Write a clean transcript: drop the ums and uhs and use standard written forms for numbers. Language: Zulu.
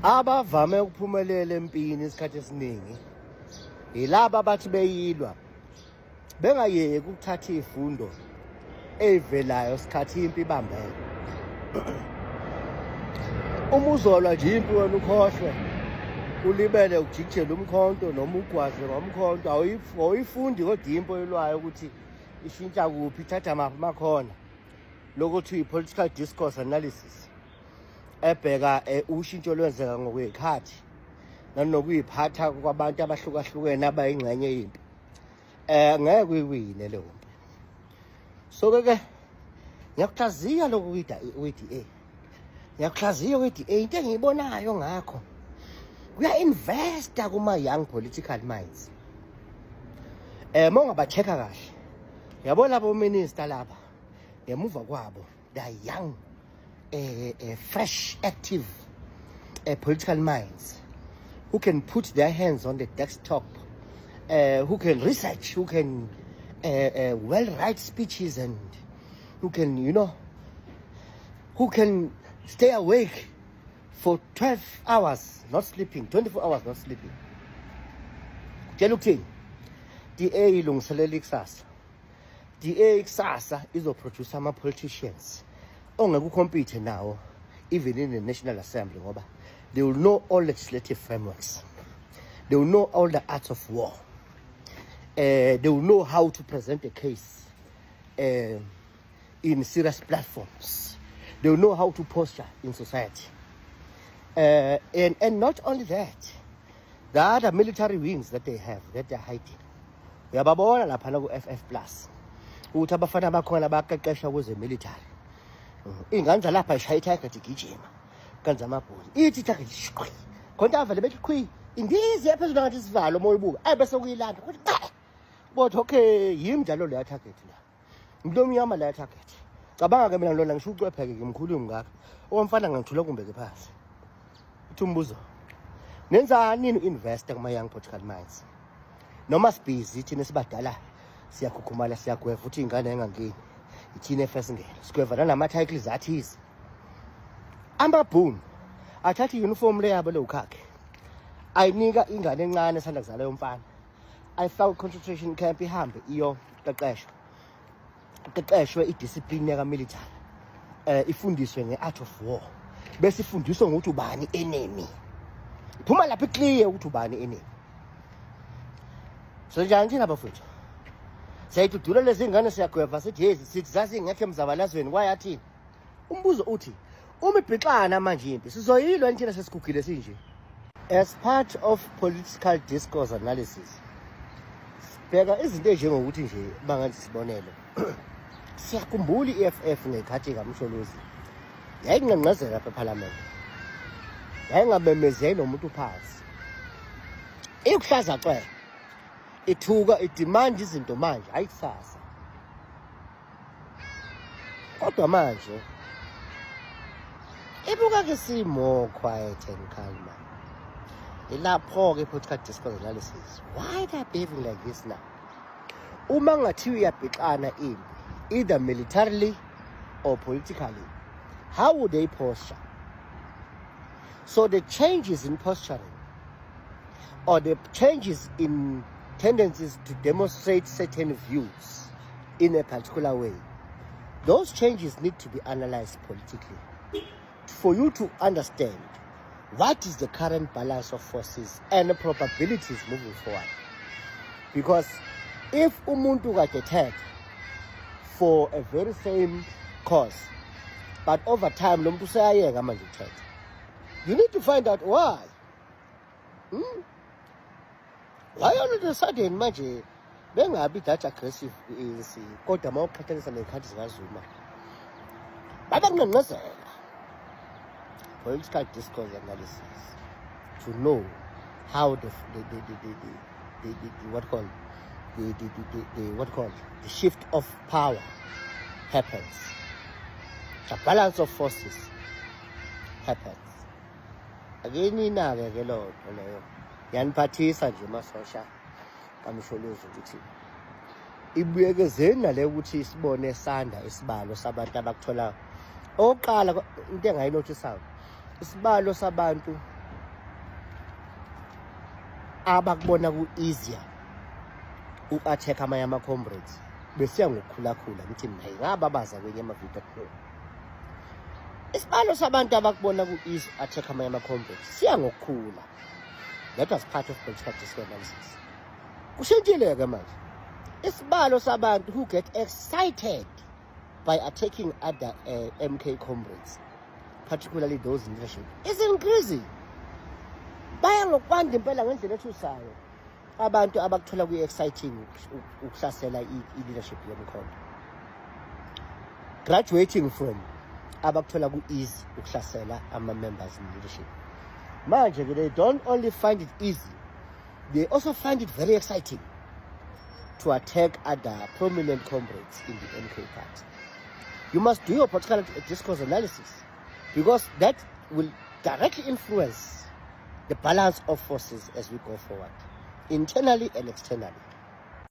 Abavame ukuphumelela empini isikhathi esiningi yilaba abathi beyilwa bengayeki ukuthatha izifundo ey'velayo sikhathi impi ibambene. Uma uzolwa nje impi wena ukhohlwe ulibele ujikijele umkhonto noma ugwaze ngomkhonto, awuyifundi kodwa impi oyilwayo ukuthi ishintsha kuphi, ithatha maphi amakhona. Lokuthi i-political discourse analysis ebheka ushintsho olwenzeka ngokwey'khathi nanokuyiphatha kwabantu abahlukahlukene abayingxenye yempi, ngeke uyiwine leyo mpi. So ke ngiyakuhlaziya lokhu kwi-DA, ngiyakuhlaziya kwi-DA. Into engiyibonayo ngakho, kuya-investa kuma-young political minds. Uma ungaba-check-a kahle, yabo labo minister laba ngemuva kwabo, they are young, fresh, active political minds who can put their hands on the desktop, who can research, who can well write speeches and who can you know who can stay awake for 12 hours not sleeping, 24 hours not sleeping. Kutshela ukuthini? DA ilungiselela ikusasa. DA kusasa izoproduce ama-politicians ongeke ucompete nawo even in the National Assembly, ngoba they will know all legislative frameworks, they will know all the arts of war, they will know how to present a case in serious platforms, they will know how to posture in society, and not only that, the other military wings that they have that they're hiding. Uyababona laphana ku-FF plus ukuthi abafana bakhona baqeqeshwa kweze-military. Iy'ngane zalapha ishaya i-target, igijima kanzi amabhuli, ithi i-target shqwi khona, avele bethi qhwi, indize phezulu ngathi isivalo. Uma uyibuka ayi bese kuyilanda kuthi bothi okay, yimi njalo leya target la, umuntu omnyama leya target. Cabanga-ke mina lona ngisho ucwepheke ngimkhulu ngaka owamfana, ngangithula kumbeke phansi. Uthi umbuzo, nenzani nini u-investa kuma-young political minds? Noma sibhizi thina esibadala, siyakhukhumala, siyagweva ukuthi iy'ngane engangeni ithina efesingene, sigweva nanama-titles athize. Amabhunu athatha i-uniform le yabo lewukhakhe, ayinika ingane encane esanda kuzala yomfana, ayifake concentration camp, ihambe iyoqeqeshwa, iqeqeshwe idiscipline yaka-military, ifundiswe nge-art of war, bese ifundiswe ngokuthi ubani enemy. Iphuma lapho iclear ukuthi ubani enemy. So njani thina bafowethu siyayidudula lezi ngane, siyagweva, sithi hey, sithi zazingekho emzabalazweni kwayathini? Umbuzo uthi, uma ibhixana manje impi sizoyilwa thina sesigugile sinje? As part of political discourse analysis, sibheka izinto ezinjengokuthi nje, bangenza isibonelo, siyakhumbula i-EFF ngekhathi kaMsholozi yayinqenqezela lapha ephalamende, yayingamemezi, yayinomuntu phansi, ikuhlaza cwele, ithuka, idemand izinto manje, hayi kusasa. Kodwa manje ibuka ke si-more quiet and calmer. Ilapho-ke i-political discourse analysis, why they are behaving like this now? Uma ngathiwa iyabhixana impi, either militarily or politically, how would they posture? So the changes in posturing or the changes in tendencies to demonstrate certain views in a particular way, those changes need to be analyzed politically for you to understand what is the current balance of forces and the probabilities moving forward. Because if umuntu kade thetha for a very same cause, but over time lo muntu useyayeka manje ukuthetha, you need to find out why. Why all of a sudden manje bengabi that aggressive ku-ANC, kodwa uma uqhathanisa ney'khathi zikaZuma babenqenqezela? Political discourse analysis to know how the what called the what called the shift of power happens, the balance of forces happens. Ake ninake ke loo nto leyo. Yaniphathisa nje masosha kaMsholozi ukuthi ibuyekezeni nale ukuthi sibone sanda isibalo sabantu abakuthola. Okokuqala, into engayinothisayo, isibalo sabantu Abakubona ku-easier uku-attack amanye ama-comrades besiya ngokukhulakhula. Ngithi mina ingababaza kwenye amavidiyo, no, isibalo sabantu abakubona ku-easy attack amanye ama-comrades siya ngokukhula. That was part of political discourse analysis. Kushintshile-ke manje, isibalo sabantu who get excited by attacking other MK comrades, particularly those in leadership, is increasing. Baya ngokwanda impela ngendlela ethusayo abantu abakuthola kuyi-exciting ukuhlasela i-leadership yomkhonto, graduating from abakuthola ku-easy ukuhlasela ama-members in leadership. Manje-ke they don't only find it easy, they also find it very exciting to attack other prominent comrades in the MK Party. You must do your political discourse analysis because that will directly influence the balance of forces as we go forward, internally and externally.